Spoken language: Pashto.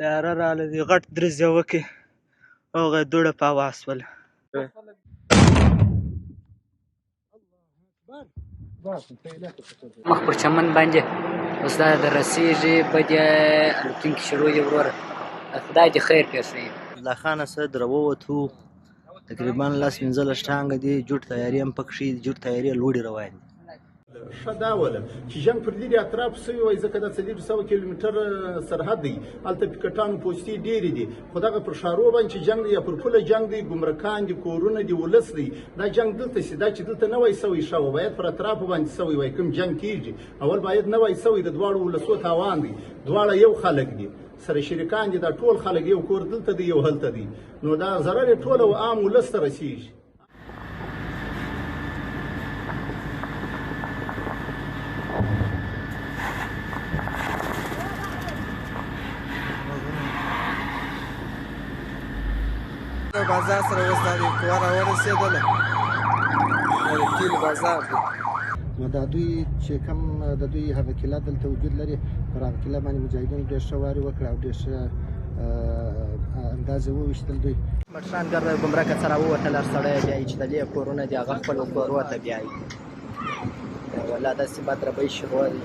طیاره راغله، د غټ درز یې وکړ، هغه دوړه په هوا شوله. مخ پر چمن باندې اوس دا د رسېږي بدې الوتونکي شروع دي وروره، خدای دې خیر پېښوي. له خانه سره راووتو، تقریبا لس پنځلس ټانګه دي، جوټ تیارې هم پکښې دي، جوټ تیارې لوړې روانې دي. ښه دا وله چې جنګ پر لرې اطرافو شوی وای، ځکه دا 400 کیلومتره سرحد دی، هلته پکټانو پوستې ډېرې دي، خو دغه پر ښارو باندې چې جنګ دی یا پر پوله جنګ دی، ګمرکان دي، کورونه دي، ولس دی، دا جنګ دلته شي. دا چې دلته نه وای شوی ښه وه، باید پر اطرافو باندې شوی وای. کوم جنګ کېږي اول باید نه وای شوی، د دواړو ولسو تاوان دی، دواړه یو خلک دي، سره شریکان دي، دا ټول خلک یو کور دلته دی یو هلته دی، نو دا ضرر یې ټول او عام ولس ته رسېږي. بازار سره اوس دا قوه راورسېدله، دا د تیلو بازار دی. نو دا دوی چې کوم د دوی هغه قلعه دلته وجود لري، پر هغه قلعه باندې مجاهدینو ډېر ښه واري وکړه او ډېر ښه انداز یې وویشتل دوی. مشران ګرده ګمرکه څه راووتل، هر سړی بیایي چې د لې کورونه دي هغه خپلو کورو ته بیایي. والله داسې بد ربۍ شروع دی.